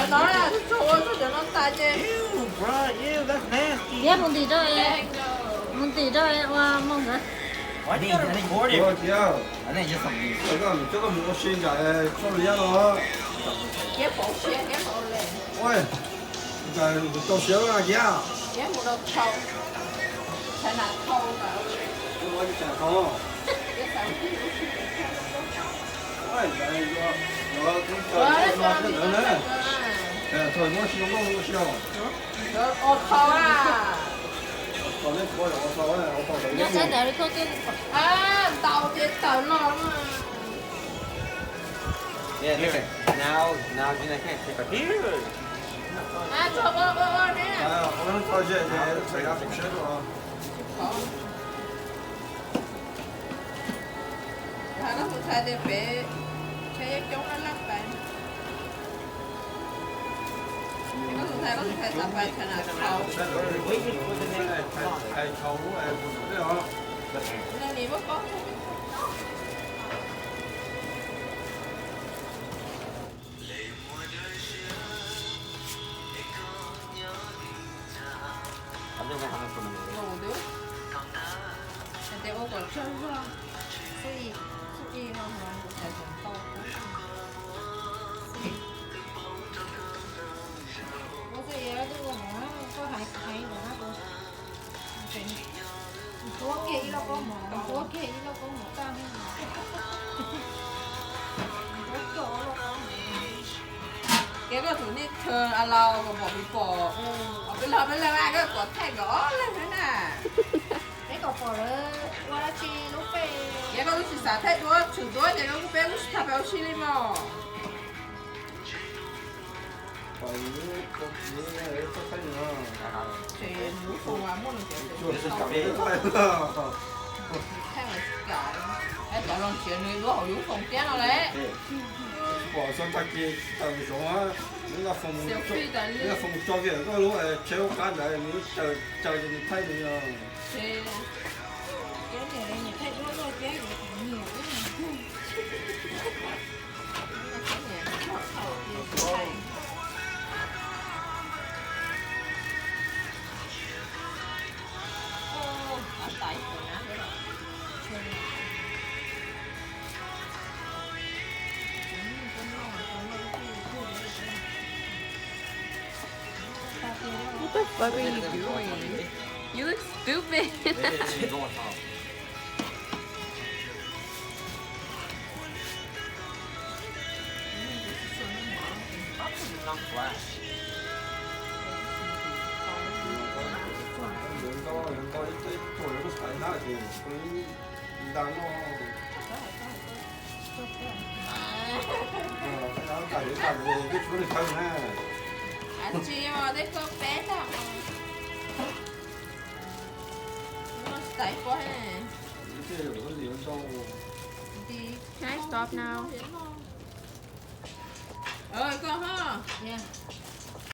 No, tsuag ua tsuag cov no tas ces. Ew, bro, ew, that's nasty. Thiab mus ntim rau, mus ntim rau ua moo nkawd. Why do you gotta record it? Ua tiag. Koj mus coj koj mus ua si ntsam txhob liab no. Kiab pauv siab, kiab pauv le. Ua, ntsam tau siab lawm kiab. Kiab mus rau thau. Txhais nas thau ntawd. Ua txhais nas thau. Ua, ntsam yuav, yuav tub tsaws no thiab ntawd na. Thaum muab si noj ua si os. Ua thau a. Nyob sab ntawd li koj twb ntau ces tawm no. Yeah, there. Now, now you can't take a picture. Koj tus ntxhais tias peb tsheb coob laj laj pais. Koj tus ntxhais, koj tus ntxhais xav pais tshais nas thau. Waiting for the next one. Nim muab pob. Ua kom tsawg zog, xwb ib, xwb ib no mas kuv xav tau. Ua xwb ib twb ua no, koj hais hais ntawd na, kuv tuav kiag ib lauj kaub mov, tuav kiag ib lauj kaub mov tag. Tuav kiag ob lauj kaub mov. Kev koj tus nej chaw a laus kom pom kuv pom. Peb los peb leeg, koj pom thaij kom ob leeg xwb na. Peb kom pom lawv ua dab tsi lub pej. Yog koj lub tsis xav thaij duab tshwm duab ces koj kuj peb lub tsis thaij peb ua si li mog. Thaij los tsis cov lub foos tiab no lawm. Pom txog tag kis tawm zoov, nws foos tso kiag koj lub tsheb hauv qab ntawd, nws caws ces nws thaij nws. What the fuck are you doing? You look stupid. Tsis os, tej koj peb tag. Can I stop now? Koj ho. Yeah.